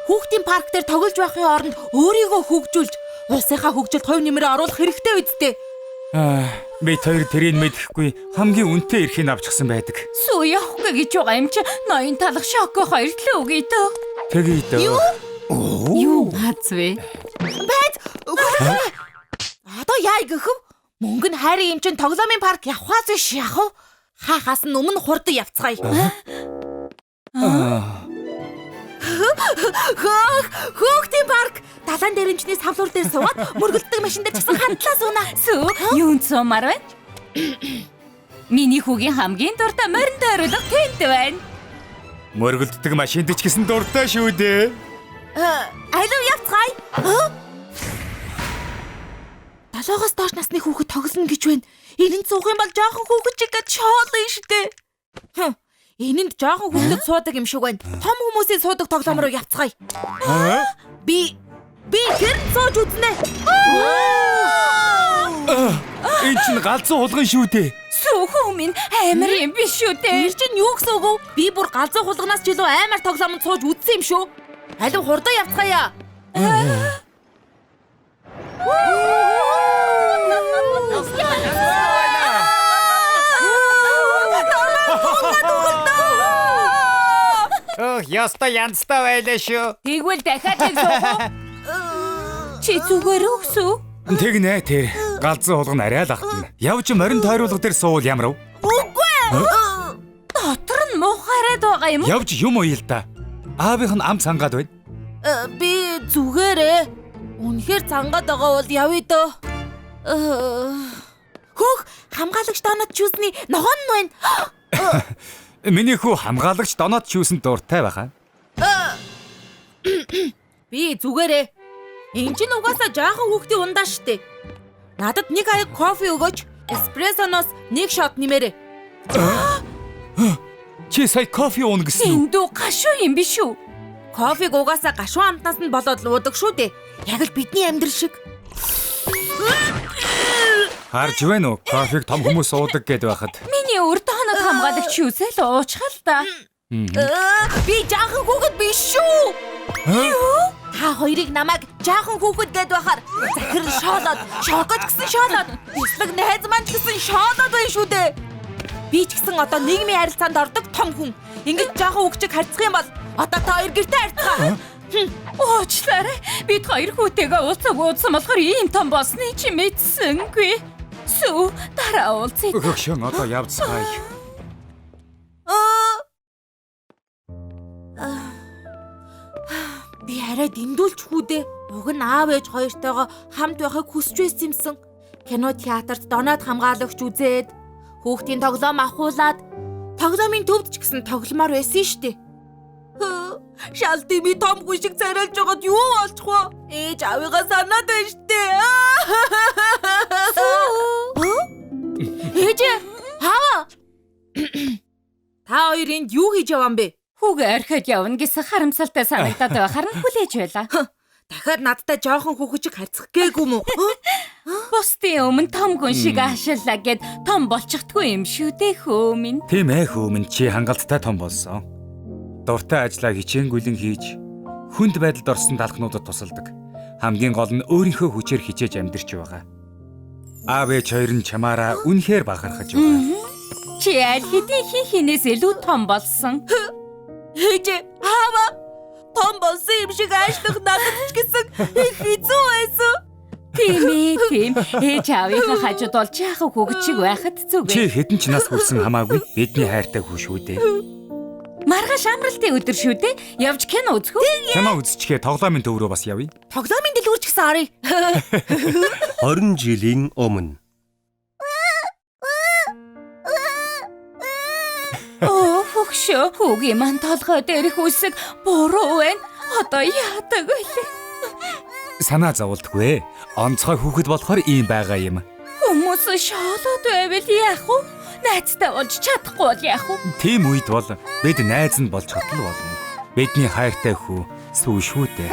Хүүхдийн парк дээр тоглож байхын оронд өөрийгөө хөгжүүлж улсынхаа хөгжилд хувь нэмрээ оруулах хэрэгтэй үсттэй. Би хоёр тэрийг мэдэхгүй хамгийн үнэтэй эрхийг авчихсан байдаг. Сүү явахгүй гэж байгаа юм чи ноён талах Шоко хоёр л өгье дөө. Тэгье дөө. Юу аз вэ? Байз. Одоо яа гэхэв? Мөнгө нь хайрын юм чин тоглоомын парк явахаас биш яах вэ? Хаахаас нь өмнө хурдан явцгаая. Хөөх, хөөхтийн парк далайн дээрэмчний савлуур дээр суугаад мөргөлддөг машин дээр ч гэсэн хандлаа сууна. Сүү, юунд суумаар байна? Миний хүүгийн хамгийн дуртай морин дойруулга тэнд байна. Мөргөлддөг машинд ч гэсэн дуртай шүү дээ. Алив явцгаая. 7-оос доош насны хүүхэд тоглоно гэж байна. Энэнд суух юм бол жоохон хүүхэд чиг гэж шоолно шүү дээ. Энэнд жоохон хүүхэд суудаг юм шиг байна. Том хүмүүсийн суудаг тоглоом руу явцгаая. Би тэр сууж үзнэ. Энэ чинь галзуу хулган шүү дээ. Сүү хүү минь амар юм биш шүү дээ. Тэр чинь юу гэсэн үг вэ? Би бүр галзуу хулганаас ч илүү амар тоглоомд сууж үзсэн юм шүү. Алив хурдан явцгаая. Ёстой янзтай байлаа шүү. Тэгвэл дахиад нэг суух уу? Чи зүгээр өгсөө? Тэгнэ тэр. Галзуу хулган арай л ахтана. Явж морин тойруулга дээр суувал ямар вэ? Үгүй. Дотор нь муухайраад байгаа юм уу? Явж юм уйл да. Аавынх нь ам цангаад байна. Би зүгээрээ. Үнэхээр цангаад байгаа бол явъя дөө. Хөөх, хамгаалагч донот чүүсний ногоон нь байна. Миний хүү хамгаалагч донот чүүсэнд дуртай байхаа. Би зүгээрээ. Энд чинь угаасаа жаахан хүүхдийн ундаа штэ. Надад нэг аяг кофе өгөөч. Эспрессоноос нэг шот нэмээрэй. Чи сая кофе ууна гэсэн үү? Эндүү гашуу юм биш үү? Кофег угаасаа гашуун амтнаас нь болоод л уудаг шүү дээ. Яг л бидний амьдрал шиг. Харж байна уу? Кофег том хүмүүс уудаг гэд байхад. Миний өр донот хамгаалагч юусэл уучхал та. Би жаахан хүүхэд биш шүү. Юу? Та хоёрыг намайг жаахан хүүхэд гэд байхаар захирал шоолоод, шокоч гэсэн шоолоод, бислэг найз маань ч гэсэн шоолоод байна шүү дээ. Би ч гэсэн одоо нийгмийн харилцаанд ордог том хүн. Ингэж жаахан хүүхчиг харьцах юм бол одоо та хоёр гэртээ харьцгаа. Уучлаарай. Бид хоёр хүүтэйгээ уулзаг уудсан болохоор ийм том болсныг чи мэдсэнгүй. Сүү дараа уулзъя. Хөгшин одоо явцгаая. Би арай дэндүүлж хүүдээ. Уг нь аав ээж хоёртойгоо хамт байхыг хүсч байсан юмсан. Кино театрт доноод хамгаалагч үзээд хүүхдийн тоглоом авахуулаад тоглоомын төвд ч гэсэн тогломоор байсан штэ. Шалти би том хүн шиг царайлж байгаад юу болчих вэ? Ээж аавыгаа санаад байна штэ. Ээж аава. Та хоёр энд юу хийж яваа юм бэ? Хүүгээ орхиод явна гэсэн харамсалтай санагдаад байхаар нь хүлээж байлаа. Дахиад надтай жоохон хүүхэд шиг харьцах гээгүй мүү? Бусдын өмнө том гүн шиг аашиллаа гэд том болчихдгүй юм шүү дээ хөө минь. Тийм хөө минь, чи хангалттай том болсон. Дуртай ажлаа хичээнгүйлэн хийж, хүнд байдалд орсон талхнуудад тусалдаг. Хамгийн гол нь өөрийнхөө хүчээр хичээж амьдарч байгаа. Аав ээж хоёр нь чамаараа үнэхээр бахархаж байгаа. Чи аль хэдийн хин хинээс илүү том болсон. Ээж аава, том болсон юм шиг аашлах надад ч гэсэн их хэцүү байсан. Тийм тийм. Ээж аавынхаа хажууд бол жаахан хүүхэд шиг байхад зүгээр. Чи хэдэн ч нас хүрсэн хамаагүй бидний хайртай хүү шүү дээ. Маргааш амралтын өдөр шүү дээ. Явж кино үзэх үү? Кино үзчихээ тоглоомын төв рүү бас явъя. Тоглоомын дэлгүүр ч гэсэн оръё. 20 жилийн өмнө. Оо, хөгшөө, хүүгийн маань толгой дээрх үсэг буруу байна. Одоо яадаг вэ? Санаа зовлдгүй. Онцгой хүүхэд болохоор ийм байгаа юм. Хүмүүс шоолоод байвал яах вэ? Найзтай болж чадахгүй бол яах вэ? Тийм үед бол бид найз нь болж чадал болно. Бидний хайртай хүү сүү шүү дээ.